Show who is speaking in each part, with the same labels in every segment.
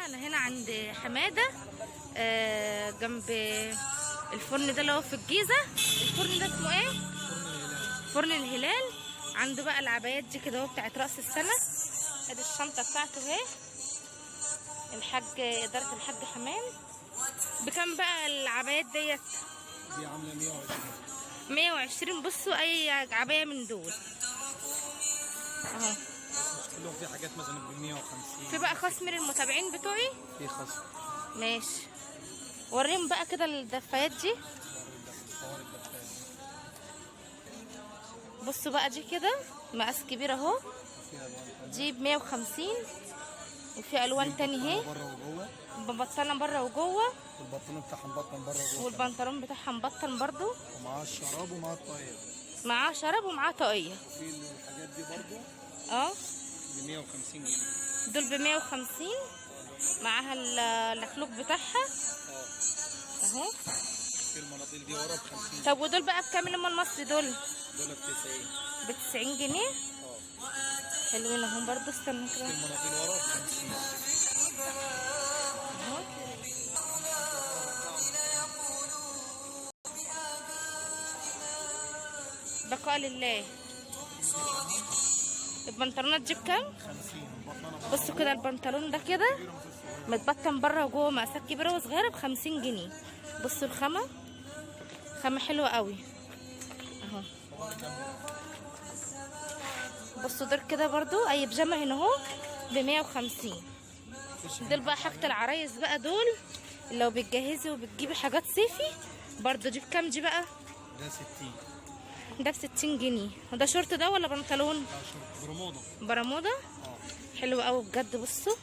Speaker 1: انا هنا عند حمادة جنب الفرن ده اللي هو في الجيزة. الفرن ده اسمه ايه؟ فرن الهلال. عنده بقى العبايات دي كده اهو بتاعت راس السنة. ادي الشنطة بتاعته اهي، الحاج ادارة الحاج حمام. بكام بقى العبايات ديت؟
Speaker 2: دي عامله 120.
Speaker 1: 120. بصوا اي عباية من دول اهو.
Speaker 2: بس مش كلهم، في حاجات مثلا ب 150.
Speaker 1: في بقى خصم للمتابعين بتوعي؟
Speaker 2: في خصم.
Speaker 1: ماشي، وريهم بقى كده الدفايات دي.
Speaker 2: صور الدفايات.
Speaker 1: بصوا بقى دي كده مقاس كبير اهو،
Speaker 2: فيها الوان.
Speaker 1: دي ب 150، وفي الوان تاني اهي.
Speaker 2: بره وجوه.
Speaker 1: مبطنه بره وجوه.
Speaker 2: والبنطلون بتاعها مبطن بره وجوه.
Speaker 1: والبنطلون بتاعها مبطن برضو.
Speaker 2: ومعاه الشراب ومعاه الطاقية.
Speaker 1: معاه شراب ومعاه طاقية.
Speaker 2: وفي الحاجات دي برضو ب 150 جنيه.
Speaker 1: دول ب 150، معاها اللكلوك بتاعها اهو.
Speaker 2: في المناطيل دي ورا ب 50.
Speaker 1: طب ودول بقى بكام اللي هم المصري دول؟
Speaker 2: دول ب 90.
Speaker 1: ب 90 جنيه. حلوين اهم برضو. استنى كده.
Speaker 2: في المناطيل ورا ب 50.
Speaker 1: اهو. بقاء لله. البنطلونات دي بكام؟
Speaker 2: 50. مبطنه.
Speaker 1: بصوا كده البنطلون ده كده متبطن بره وجوه، مقاسات كبيرة وصغيره، ب 50 جنيه. بصوا الخامة، خامة حلوة قوي اهو. بصوا دول كده برضو اي بيجامه هنا اهو ب 150. دول بقى حاجة العرايس بقى، دول لو بتجهزي وبتجيبي حاجات صيفي برضو. دي بكام دي بقى؟
Speaker 2: ده 60.
Speaker 1: ده ب 60 جنيه. وده شورت ده ولا بنطلون؟
Speaker 2: ده شورت برمودا.
Speaker 1: برمودا. حلو قوي بجد. بصوا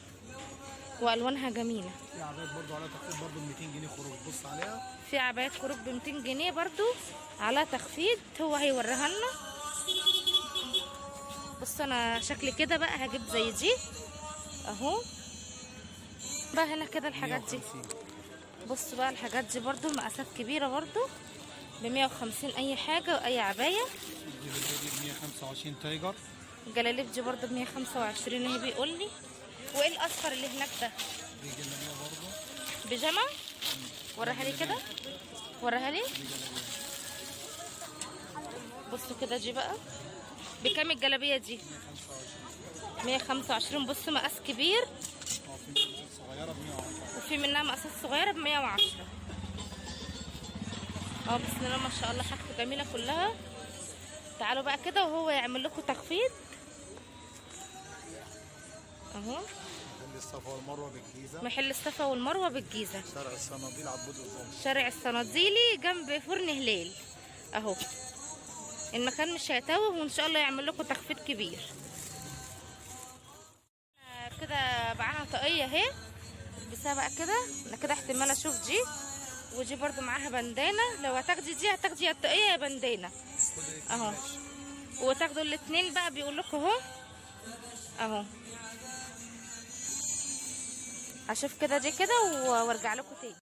Speaker 1: والوانها جميلة.
Speaker 2: في عبايات برضو عليها تخفيض برضو ب 200 جنيه خروج، بص عليها.
Speaker 1: في عبايات خروج ب 200 جنيه برضو على تخفيض، هو هيوريها لنا. بصوا انا شكلي كده بقى هجيب زي دي اهو. بقى هنا كده الحاجات دي.
Speaker 2: 150.
Speaker 1: بصوا بقى الحاجات دي برضو مقاسات كبيرة برضو ب 150، اي حاجة واي عباية.
Speaker 2: دي ب 125 tiger.
Speaker 1: الجلاليب دي برضو ب 125 اهي بيقول لي. وايه الاصفر اللي هناك ده؟
Speaker 2: دي جلابية برضو.
Speaker 1: بيجامه؟ وريها لي كده، وريها لي.
Speaker 2: دي جلابية.
Speaker 1: بصوا كده دي بقى بكام الجلابية دي؟
Speaker 2: 125.
Speaker 1: 125. بصوا مقاس كبير.
Speaker 2: في مقاسات صغيرة ب 110.
Speaker 1: وفي منها مقاسات صغيرة ب 110. بسم الله ما شاء الله، حاجته جميلة كلها. تعالوا بقى كده وهو يعمل لكم تخفيض اهو.
Speaker 2: محل الصفا والمروة بالجيزه.
Speaker 1: محل الصفا والمروة بالجيزه،
Speaker 2: شارع الصناديل عبود الظهر.
Speaker 1: شارع الصناديلي جنب فرن هلال اهو. المكان مش هيتوه، وان شاء الله يعمل لكم تخفيض كبير. كده معاها طاقية اهي، البسها بقى كده. انا كده احتمال اشوف دي ودي برضو معاها بندانه. لو هتاخدي دي هتاخدي يا الطاقية يا بندانه اهو، وتاخدوا الاتنين بقى. بيقول لكم اهو اهو. هشوف كده دي كده وارجع لكم تاني.